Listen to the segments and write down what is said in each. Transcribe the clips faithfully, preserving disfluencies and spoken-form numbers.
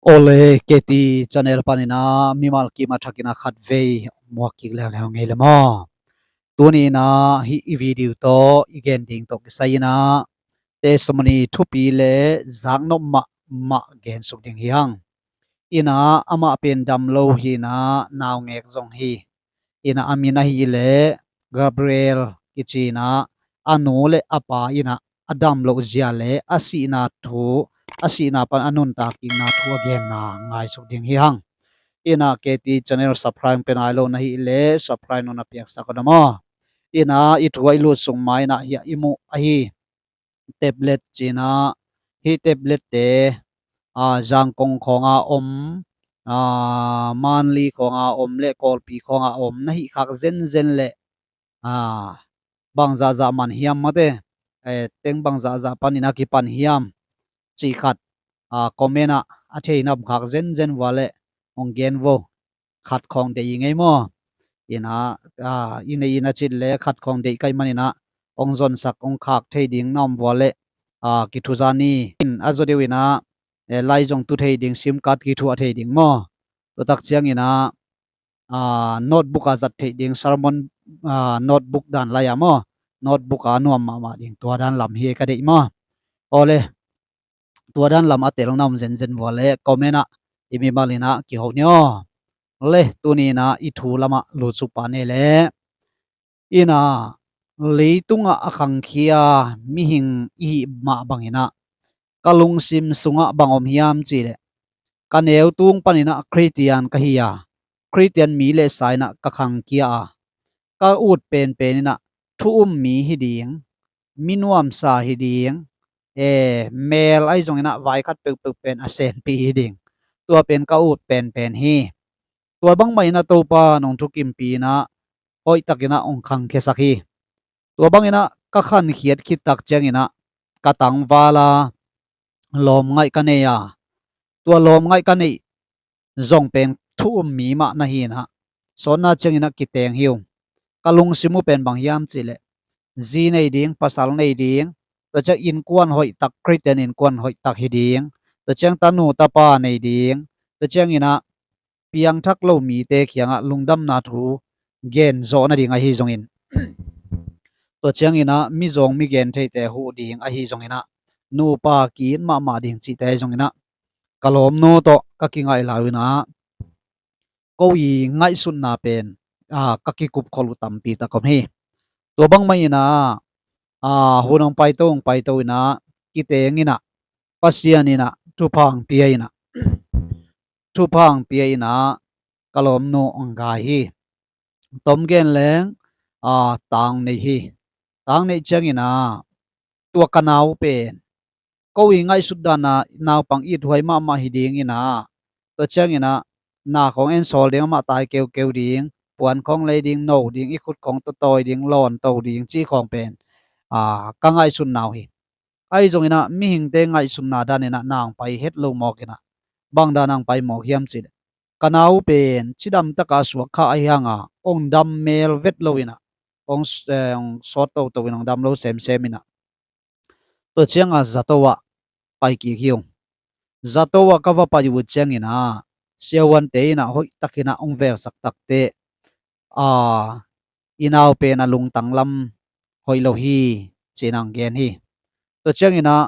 Ole, K T channel panin ah mimal kim a thakin ah khatvei muak kik leuleu ngei le maw. Tuni in ah hih i video tawh i gen ding tawh kisai in ah testimony thupi le zaknop mahmah gen suk ding hi hang. In ah amah pen dam lo hi in ah naungek zong hi. In ah a min ahih leh Gabriel kici in ah a nu le a pa in ah a dam loh zia le a sihna thu, a sihna pan a nuntak kikna thu a genna ngaisuk ding hi hang. In ah K T channel subscribe pe nai lo na hih leh subscribe nong na piaksak un ah maw. In ah i thu a i lut sung ma in ah hiah i muh ahi tablet ci in ah, hih tablet te, ah, Zangkong khawng a om, ah, Manli khawng a om le Kawlpi khawng a om na hih khak zenzen le, ah, bangzahzah man hiam mate, eh, teng bangzahzah panin a kipan hiam cih khat, ah, comment ah a thei nam khak zenzen vua le hong gen vo. Khat khawng deih i ngei maw? In ah, ah, i neih in a cit le khat khawng deih ka hih manin ah hong zonsak hong khak thei ding na om vua le, ah, kithu zan ni. In a zaw deuh in ah, eh, lai zong tu thei ding, sim card kithu a thei ding maw? Tua tak ciangin ah, ah, notebook a zat theih ding, sermon, ah, notebook dan lai a maw? Notebook a nuam mahmah ding, tua dan lam hi ka deih maw? Ole, tua dan lam a tel na om zenzen vua le comment ah i mimal in ah kiho ni aw. Le, tuni in ah i thu lam ah lut suk pah ni le. In ah leitungah a khangkhia mihing i hih mah bangin ah ka lungsim sungah bang om hiam cih leh, ka neu tung panin ah Khristian ka hi a, Khristian mi le sa in ah ka khangkhia a, ka ut penpen in ah thu um mi hi ding, mi nuamsa hi ding, eh, mel ahi zongin ah vai khat peuhpeuh pen a senpi hi ding. Tua pen ka ut penpen hi. Tua bangmah in ah Topa nong thukimpi in ah hoih takin ah hong khangkhiasak hi. Tua bangin ah ka khankhiat khit tak ciangin ah ka tangval a, lawmngaih ka nei a, tua lawmngaih ka neih zong pen thu um mi mah na hi in ah, sawtna ciangin ah kiteng hi ung. Ka lungsim uh pen bang hiam cih leh, zi nei ding, pasal nei ding, tua ciang innkuan hoih tak, Khristian innkuan hoih tak hi ding, tua ciang tanu tapa nei ding, tua ciangin ah piangthak lo mite kiangah lungdamna thu gen zawh nading ahi zongin, tua ciangin ah mizawng migen theite huh ding ahi zongin ah, nupa ki-it mahmah ding cihte ahi zongin ah, ka lawmnu tawh ka kingaih lai uh in ah, ko i ngaihsutna pen, ah, ka kikupkholh uh tampi tak om hi. Tua bangmah in ah, ah, hun hong paito hong paito in ah, kiteng in ah, Pasian in ah thupha hong pia in ah, thupha hong pia in ah, ka lawmnu hong gai hi. Tom gen leng, ah, tang nei hi. Tang neih ciangin ah, tua ka nau pen ko i ngaihsut dan a naupang ithuai mahmah hi ding in ah, tua ciangin ah na khawng ensawl ding, amah tai keukeu ding, puan khawng lei ding, no ding, i khut khawng tawtawi ding, lawn to ding cih khawng pen, ah, ka ngaihsut nau hi. Ahi zongin ah mihingte ngaihsutna dan in ah na hong pai het lo mawk in ah, bang dan a hong pai mawk hiam cih leh, ka nau pen cidam taka suak kha ahi hang a, hong dam mel vet lo in ah, hong s-, eh, hong sawt toto in, hong dam lo semsem in ah, tua ciang a zato ah pai kik hi ung. Zato ah ka va pai uh ciangin ah, siavuante in ah hoih takin ah hong velsak takteh, ah, i nau pen a lungtang lam hoih lo hi, ci in ah hong gen hi. Tua ciangin ah,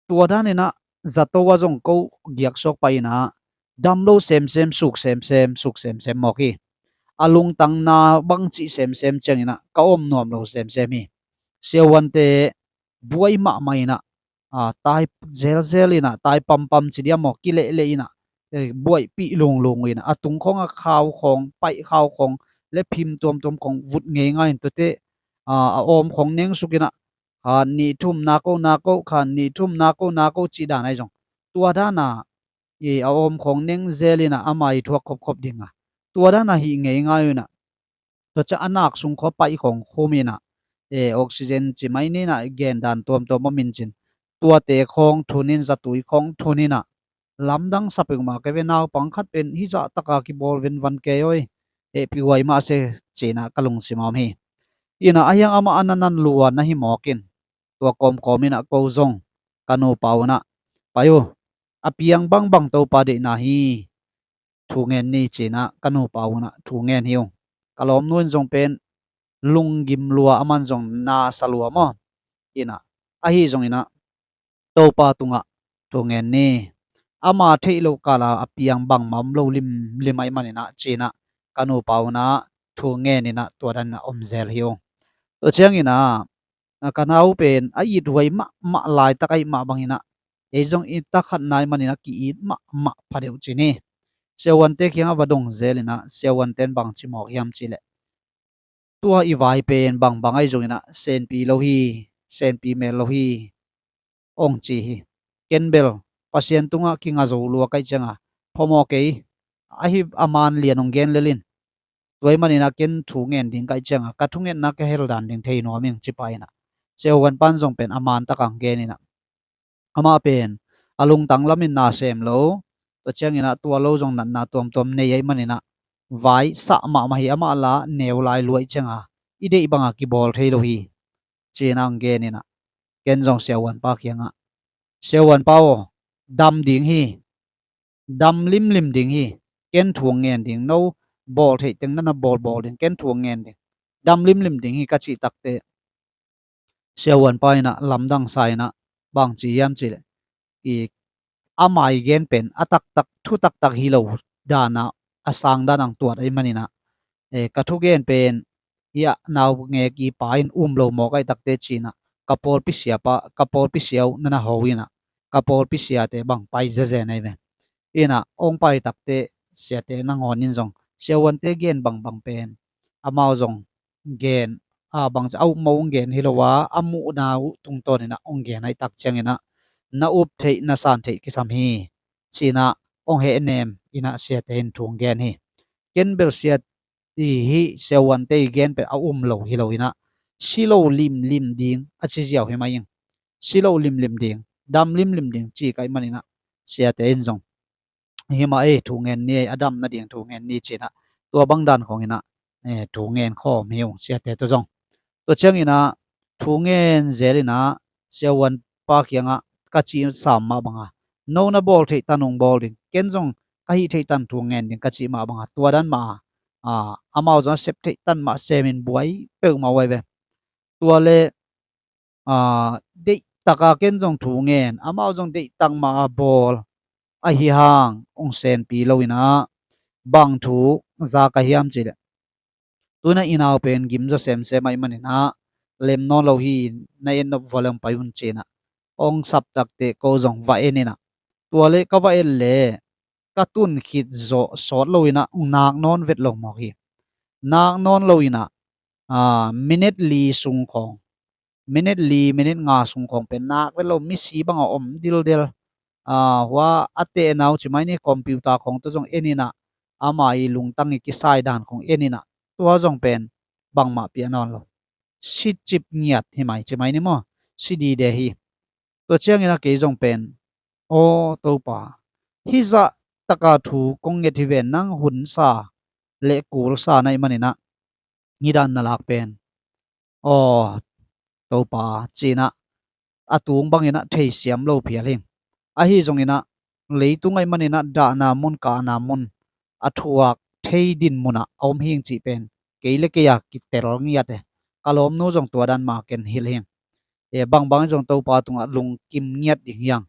tua dan in ah zato ah zong ko giak suak pah in ah, dam lo semsem, suk semsem, suk semsem mawk hi. A lungtangna bang cih semsem ciangin ah ka om nuam lo semsem hi. Siavuante buai mahmah in ah, ah, tai zelzel in ah, tai pampam ci diam maw, kilehleh in ah, eh, buaihpih lunglung in ah, a tung khawng a khau khawng, paih khau khawng, le phim tuamtuam khawng vut ngeingai in, tuate, ah, a awm khawng nengsuk in ah, khan nih thum na ko na ko, khan nih thum na ko na ko cih dan ahi zong, tua dan a, i a awm khawng neng zel in ah, ama i thuak khopkhop ding a, tua dan a hih ngeingai uh in ah, tua ciang a nak sung khua paih khawng khum in ah, eh, oxygen ci mai ni in ah, gen dan tuamtuam om in cin, tuate khawng thun in, zatui khawng thun in ah, lamdang sa peuhmah kei ve, naupang khat pen hih zah taka kibawl venvan kei oi, hehpih huai mah se, ci in ah ka lungsim a om hi. In ah, ahi hang amah a na nan lua na hi mawk in, tua kawmkawm in ah ko zong ka nupa un ah, pai uh, A piang bangbang Topa deihna hi, thu ngen ni, ci-in ah ka nupa un ah thu ngen hi ung. Ka lawmnu in zong pen lunggim lua, aman zong nasa lua maw. In ah, ahi zongin ah Topa tungah thu ngen ni. Ama theih loh kala a piang bangmah om lo limlim ahih manin ah, ci-in ah ka nupa un ah thu ngen in ah tua dan in ah om zel hi ung. Tua ciangin ah, a, ka nau pen a ithuai mahmah laitak ahih mah bangin ah, ei zong i takhatna ahih manin ah ki-it mahmah pha deuh ci ni. Siavuante kiangah va dong zel in ah, siavuante in bangci mawk hiam cih leh, tua i vai pen bangbang ahi zongin ah senpi lo hi, senpi mel lo hi, ong ci hi. Ken bel Pasian tungah kinga zo lua ka hih ciangah phamawh kei, ahi a man lian ong gen lel in. Tua ahih manin ah ken thu ngen ding ka hih ciangah ka thungetna ka hel dan ding thei nuam ing, ci pah in ah, siavuan pan zong pen a man takah ong gen in ah, amah pen a lungtang lamin na sem lo, tua ciangin ah tua lo zong natna tuamtuam nei ahih manin ah, vai sah mahmah hi, amah la neu lai lua ahih ciangah i deih bangah kibawl thei lo hi, ci-in ah ong gen in ah, ken zong siavuanpa kiangah, siavuanpa aw, dam ding hi, dam limlim ding hi, ken thu ong ngen ding, no bawl theih teng na na bawlbawl ding, ken thu ong ngen ding, dam limlim ding hi, ka cih takteh, siavuanpa in ah lamdang sa in ah bangci hiam cih leh, i, ama i gen pen a taktak, thu taktak hi lo dan ah, a sang dan ah ong tuat ahih manin ah, e, ka thugen pen, hiah naungek i pa in um lo mawk ahih takteh, ci-in ah ka pawlpi siapa, ka pawlpi sia uh na na ho in ah, ka pawlpi siate bang pai zezen ahi ve. In ah ong pai takteh siate nangawn in zong siavuante gen bangbang pen amau zong gen, a, bangci a upmawh ong gen hi lo a, a muhna uh tungtawn in ah ong gen ahih tak ciangin ah, na up theih na san theih kisam hi, ci-in ah ong hehnem in ah siate in thu ong gen hi. Ken bel sia, i, hih siavuante i gen pen a um lo hi lo in ah, si lo limlim ding a ci ziau hi mah ing. Si lo limlim ding, dam limlim ding ci ka hih manin ah, siate in zong, hi mah ei, thu ngen ni ei, a dam nading thu ngen ni, ci-in ah tua bang dan khawng in ah, e, thu ngen khawm hi ung, siate tawh zong. Tua ciangin ah thu ngen zel in ah siavuanpa kiangah ka cih sam mah bangah, no na bawl theih tan ong bawl ding, ken zong ka hih theih tan thu ngen ding, ka cih mah bangah, tua dan mah a, a, amau zong a sep theih tan mah sem in buai peuhmah uh ahi ve. Tua leh, a, deihtak a ken zong thu ngen, amau zong deihtak mah a bawl ahi hang ong senpi lo in ah, bang thu za ka hiam cih leh, tu-in ah i nau pen gim zaw semsem ahih manin ah, lem nawn lo hi, na en nop vua leh ong pai un, ci-in ah ong sap takteh ko zong va en in ah, tua leh ka va en leh ka tun khit zawh sawt lo in ah ong nak nawn vet lo mawk hi. Nak nawn lo in ah, a, minute li sung khawng, minute li, minute nga sung khawng pen nak vet lo, misi bangah om dildel. A, hua a tehna uh ci mai ni, computer khawng tawh zong en in ah, ama i lungtang i kisai dan khawng en in ah, tua zong pen bangmah pia nawn lo. Si cip ngiat hi mai, ci mai ni maw, si dide hi. Tua ciangin ah kei zong pen, aw Topa, hih zah taka thu kong nget hi ven, nang hunsa leh kulsa na hih manin ah, hih dan na lak pen, aw Topa, ci-in ah a tung bangin ah theisiam lo phial hi. Ahi zongin ah leitung ahih manin ah dahna mun, kahna mun, a thuak thei din munah a om hi ing cih pen kei le kei a kitel ngiat e. Ka lawmnu zong tua dan mah ken hilh hi ing. E, bangbang zong Topa tungah lungkim ngiat ding hi hang.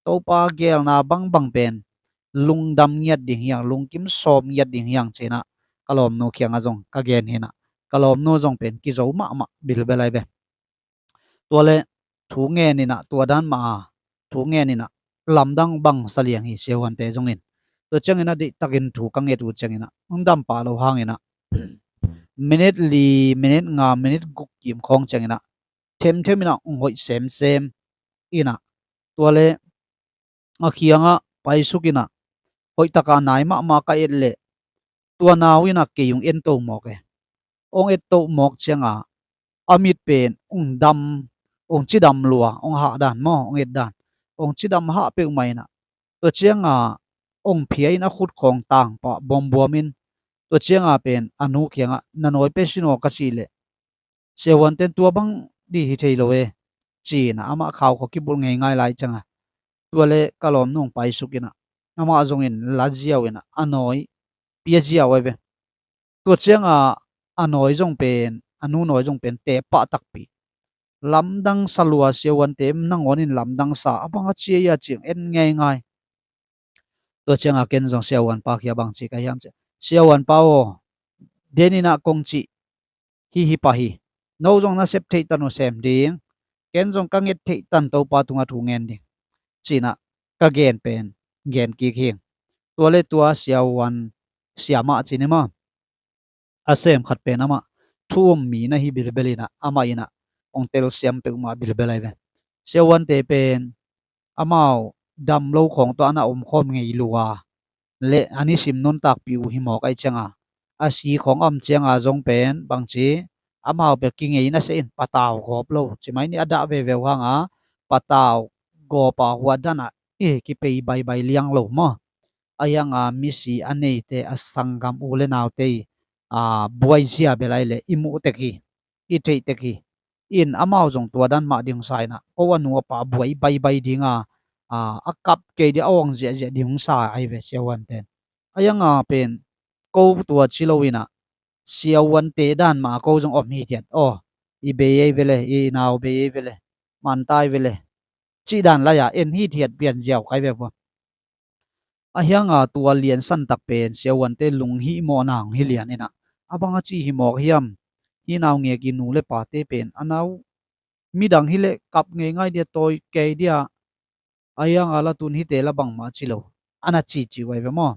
Topa geelna bangbang pen lungdam ngiat ding hi hang, lungkim sawm ngiat ding hi hang, ci-in ah ka lawmnu kiangah zong ka gen hi in ah, ka lawmnu zong pen kizo mahmah bilbel ahi ve. Tua leh thu ngen in ah, tua dan mah a thu ngen in ah, lamdang bang sa liang hi, siavuante zong in. Tua ciangin ah deihtakin thu ka nget uh ciangin ah, hong dam pah lo hangin ah, minute li, minute nga, minute guk kim khawng ciangin ah, themthem in ah hong hoih semsem in ah, tua leh a kiangah paisuk in ah, hoih taka nai mahmah ka et leh, tua nau in ah kei hong en to mawk e. Hong et to mawk ciangah a mit pen hong dam, hong cidam lua, hong hah dan maw, hong et dan, hong cidam hah peuhmah in ah, tua ciangah hong phia in a khut khawng tang pah buambuam in, tua ciangah pen a nu kiangah, na nawi pia sin aw ka cih leh, siavuante'n tua bang dih hi thei lo e, ci-in ah amah khaukhau kibulh ngeingai lai ciangah, Tua le ka lawmnu hong paisuk in ah, amah zong in la ziau in ah, a nawi pia ziau ahi ve. Tua ciang a, a nawi zong pen, a nu nawi zong pen tepah takpi. Lamdang sa lua, siavuante nangawn in lamdang sa, a bang a ci a, ia ciang en ngeingai. Tua ciang a ken zong siavuan pa kiang bang ci ka hiam ci a, siavuan pa aw, den in ah kong cih hi hi pah hi. No zong na sep theih tan uh sem ding, ken zong ka nget theih tan Topa tungah thu ngen ding, ci in ah ka gen pen gen kik hi. Tua le tua siavuan siamah ci ni maw, a sem khat pen amah thu um mi na hi bilbel in ah, amah in ah hong telsiam peuhmah bilbel ahi ve. Siavuante pen amau dam lo khawng tawh a na omkhawm ngei lua le a nisim nuntakpih uh hi mawk ahih ciang a, a si khawng a om ciang a zong pen bangci, amau bel kingei nasia in patau gawp lo, ci mai ni, a dah veve uh hang a, patau gawp a huah dan ah, eh, kipei baibai liang lo maw. Ahi hang a misi a neite, a sanggam u le naute i, a, buai zia bel ahi leh i muh tek hi, i theih tek hi. In amau zong tua dan mah ding sa in ah, ko a nu a pa buai baibai ding a, a, a kap kei ding a, awng ziahziah ding hong sa ahi ve siavuanten. Ahi hang a pen ko tua ci lo in ah, siavuante dan mah ko zong om hithiat. Aw, i bei ei ve le, i nau bei ei ve le, mantai ve le, cih dan lai-a en hithiat pian ziau kai ve vua. Ahi hang a tua liansan tak pen siavuante lunghihmawhna hong hi lian in ah, a bang a ci hi mawk hiam, hih naungek i nu le pate pen a nau midang hi leh kap ngeingai dia, tawi kei dia, ahi hang a la tun hihte la bangmah ci lo, a na cici uh ahi ve maw.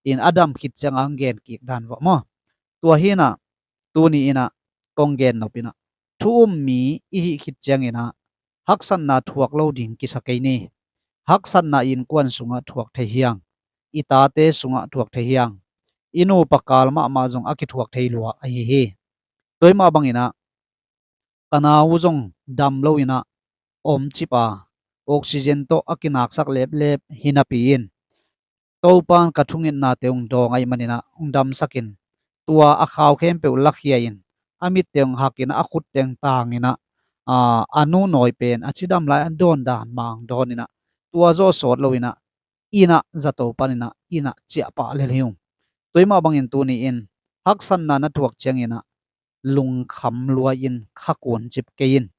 In a dam khit ciang a hong gen kik dan vua maw. Tua hi in ah, tuni in ah kong gen nop in ah, thu um mi i hih khit ciang in ah, haksatna thuak lo ding kisa kei ni. Haksatna innkuan sungah thuak thei hi hang, i tate sungah thuak thei hi hang, i nupa kal mahmah zong a kithuak thei lua ahi hi. Tua hi mah bang in ah, ka nau zong dam lo in ah om cip a, oxygen tawh a kinaksak leplep hi napi in, Topa'n ka thungetnate hong dawng ahih man in ah hong damsak in, tua a khau khempeuh lakhia in, a mitte hong hak in ah, a khutte hong tang in ah, a, a nu nawi pen a cidam lai a dawn dan mah hong dawn in ah, tua zawh sawt lo in ah, inn ah zato pan in ah, inn ah ciah pah lel hi ung. Tua hi mah bang in tuni in haksatna na thuak ciang in ah, lungkham lua in kha kun cip kei in.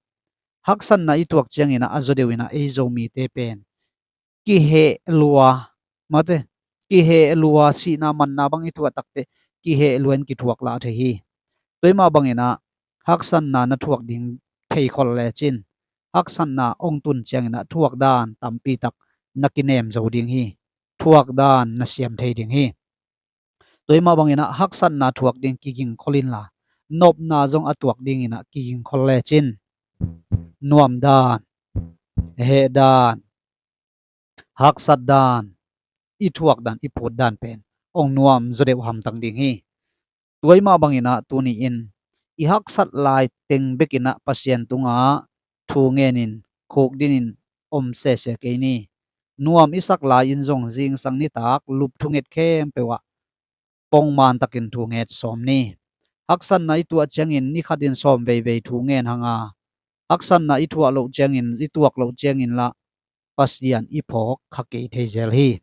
Haksatna i thuak ciang in ah, a zaw deuh in ah ei Zomite pen kiheh lua, mate, kiheh lua, sihna manna bang i thuak tak teh kiheh lua in kithuak lah thei hi. Tua hi mah bang in ah haksatna na thuak ding thei khol lecin, haksatna hong tun ciang in ah thuak dan tampi tak na kinem zo ding hi. Thuak dan na siam thei ding hi. Tua hi mah bang in ah haksatna thuak ding kiging khol inla, nopna zong a tuak ding in ah kiging khol lecin, nuam dan, heh dan, haksat dan, i thuak dan, i phut dan pen hong nuam zaw deuh hamtang ding hi. Tua hi mah bang in ah tuni in i haksat lai teng bek in ah Pasian tungah thu ngen in, khukdin in om sese kei ni. Nuam i sak lai in zong zingsang nitak lup thunget khempeuh ah pongman takin thu nget sawm ni. Haksatna i tuah ciang in ni khat in sawm veivei thu ngen hang a, haksatna i thuak loh ciang in, i tuak loh ciang in lah Pasian i phawk kha kei thei zel hi.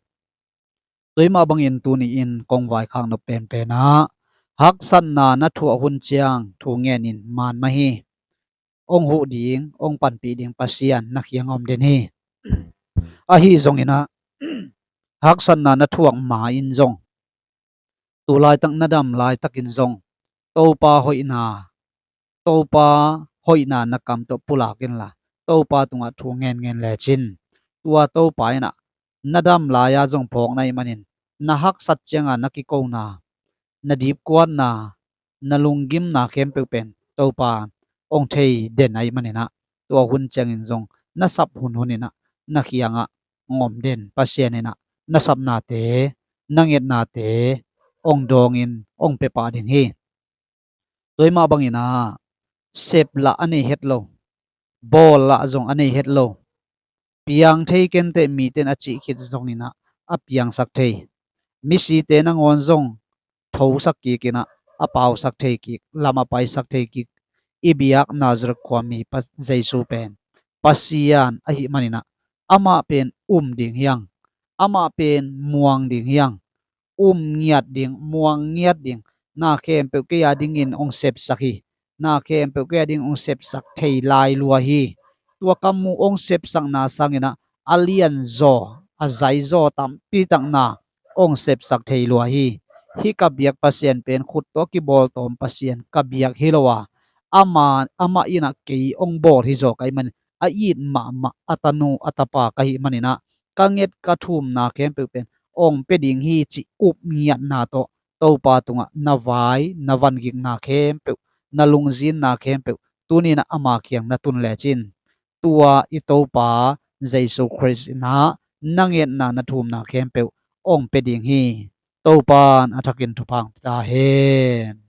Tua hi mah bang in tuni in kong vaikhak nop penpen ah, haksatna na thuak hun ciang thu ngen in man mah hi. Hong huh ding, hong panpih ding Pasian na kiang om den hi. Ahi zong in ah, haksatna na thuak ma in zong, tu laitak na dam laitak in zong, Topa hoihna, Topa hoihna na kam tawh pulak inla, Topa tungah thu ngen ngen lecin, tua Topa in ah na dam lai-a zong phawk na hih manin, na haksat ciang a na kikona, na dipkuatna, na lunggimna khempeuh pen Topa hong thei den ahih manin ah, tua hun ciang in zong na sap hunhun in ah, na kiang ah hong om den Pasian in ah, na sapnate, na ngetnate hong dawng in hong pia pah ding hi. Tua hi mah bang in ah, sep lah a nei het lo, bawl lah zong a nei het lo, piang thei ken teh, mite in a cih khit zong in ah a piangsak thei, misite nangawn zong thosak kik in ah, a pausak thei kik, lam a paisak thei kik, i biak Nazareth khuami Pa Jesu pen Pasian ahih manin ah, Amah pen um ding hiang, amah pen muang ding hiang, um ngiat ding, muang ngiat ding, na khempeuh kei a dingin hong sepsak hi. Na khempeuh kei a dingin hong sepsak thei lai lua hi. Tua ka muh hong sepsakna sanginah a lianzaw, a zaizaw tampi takna hong sepsak thei lua hi. Hih ka biak Pasian pen khut tawh kibawltawm Pasian ka biak hi lo a, ama, amah inah kei hong bawl hi zaw ka hih manin a it mahmah a tanu a tapa ka hih maninah ka nget ka thumna khempeuh pen hong pia ding hi cih up ngiatna tawh Topa tungah na vai, na vangikna khempeuh, na lungzinna khempeuh tuninah ama kiang na tun lecin tua i Topa Jesu Khrist inah na ngetna na thumna khempeuh hong pia ding hi. Topa in a thakin thupha hong pia ta hen.